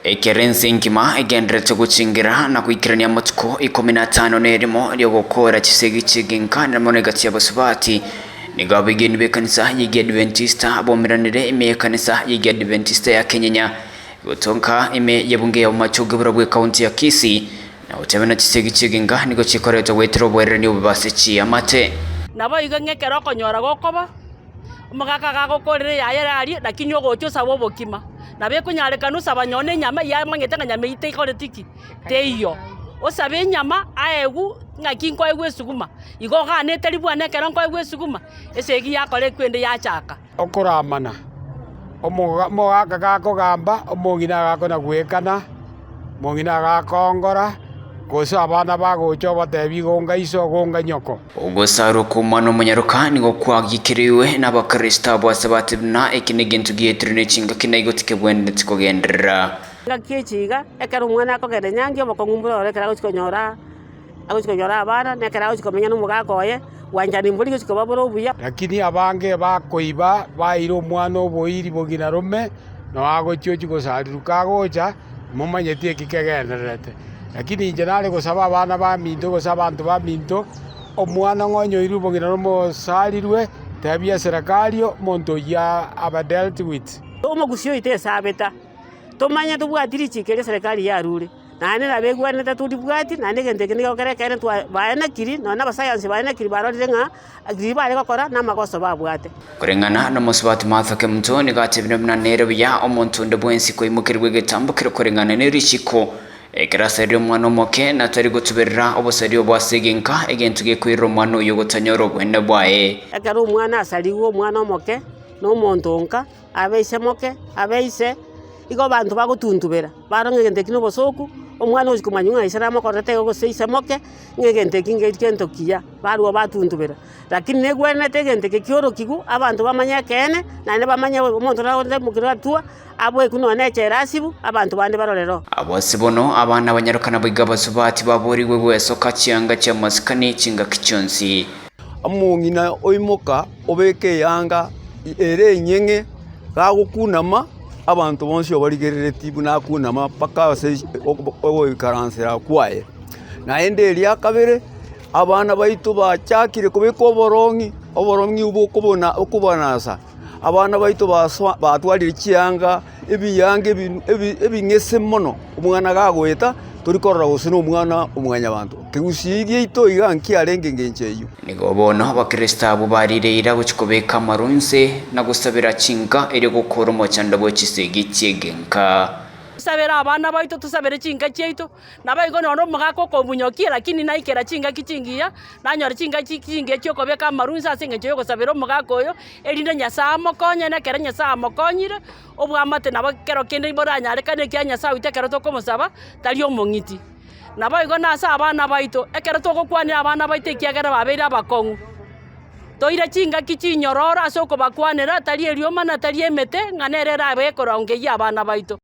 Ekero ense engima egendererete gochingera na goikerania amatuko ikomi na atano na erimo ri'ogokoora chisegi chi'egenka na mono egati y'abasubati, nigo abegeni b'ekanisa y'Egiadventista baumeranire ime y'ekanisa y'Egiadventista ya Kenyenya gotoka ime y'ebunge ya Bomachoge borobwo ekaunti ya Kisii na goteba na chisegi chi'egenka nigo chikoretwa goetera oboererani obobe ase chiamate. Naboigo ng'a ekero okonyora gokoba. Omogaka agagokorera eyaye ere aria, lakini ogocha osabe obokima. Nabo ekonyarekana osaba nonye na enyama eyio amanyete ng'a nyama eyio tekoreti ki? Teiyo. Osabe enyama aegwe ng'aki nkoegwa esuguma, igo ogane etari bwane ekero nkoegwa esuguma, esegi yakora ekwe ende yachaka. Okoramana, omoga omogaka gakogamba, omong'ina agakona goekana, omong'ina agakoongora, gose abana bagocha obatebia igo onga iso igo onga nyoko. Ogosarwa kw'omwana omonyaroka nigo kwagikereiwe n'Abakristo abwo ase batebire buna eki negento giaetirwe ne chingaki na igo tikebwenereti kogenderera. Engaki echi iga, ekero omwana akogenda enyangi obokong'u mbore ororo ekero agochia konyora agochia konyora abana, na ekero agochia komenya na omogaka oye, bwanchani mbori gochia koba bore obuya. Lakini abange bakoiba baira omwana oboiri bogina rome, nao agochia ochia gosarirwa kagocha, momanyeti eki kegendererete. Lakini inche nare gosaba abana baminto gose abanto baminto, omwana ng'a onyoirwe obogima nomosarirwe, tebia eserekari omonto oyio abe dealt with. Omogusii oito esabeta, tomanye tobwati richiko eria eserekari yarure, naende nabo egwenerete toribwati, naende egento eke nigo kere ekeene twa baenekiri, nonye na abasayansi baenekiri barorire ng'a riria bare gokora namagoso babwate. Koreng'ana nomosubati Martha Kemunto nigo atebire buna nere buya omonto onde bwensi koimokerigwa egetambo kere koreng'ana ne richiko ekero asarire omwana omoke na tari gotuberera obosari obo ase egenka egento gekoirera omwana oyio gotanyora oboene bwaye. Ekero omwana asarigwe omwana omoke, na omonto onka, abe ise moke, abe ise, igo abanto bagotuntubera, barora ng'a egento eki na obosoku, omwana ogochia komanya ng'a ise namokorerete igo gose ise moke, ng'a egento eki ngeri gento kiya, barwa batuntubera. Lakini negwenerete egento eke kiorokigwe, abanto bamanye ekeene, naende bamanye omonto nagoteba mokere atua, aboekwe nonya na echela asibwe, abanto bande barorere oo. Abwo ase bono abana abanyaroka naboigo abasubati baboorigwe gwesoka chianga chi'amasikani chingaki chionsi. Omong'ina oimoka obeka eanga ere enyeng'e, gagokunama, abanto bonsi obarigereretie buna akunama mpaka ase ogoikaransera kwaye. Naende eria kabere, abana baito bachakire kobeka oborong'i, oborong'i obwo okobona okobanasa, abana baito basoa batwarire chianga ebiyanga ebi ebi ebing'ese mono, omwana gagoeta tori korora gose na omwana omwanyabanto. Kegusii giaito iga nkiarenge engencho eyio. Nigo bono Abakristo abwo barire eira gochia kobeka amaru inse na gosabera chinka erio gokora omochando bwe chisegi chi'egenka. Tosabere abana baito, tosabere chinka chiaito, Naboigo nonya omogaka okomunyokia, lakini naikera chingaki chingiya, nanyora chingaki chingiya chi'okobeka amaru inse ase engencho y'ogosabera omogaka oyo, erinde Nyasae amokonye, na ekero Nyasae amokonyire, obwamate nabo kero kende boranyarekane ekiagera Nyasae oito ekero tokomosaba, tari omong'iti. Naboigo nase abana baito, ekero togokwanera abana baito ekiagera babeire abakong'u, toire chingaki chinyororo ase okobakwanera, tari eriomana, tari emete, ng'a nere erabe ekorongeiyia abana baito.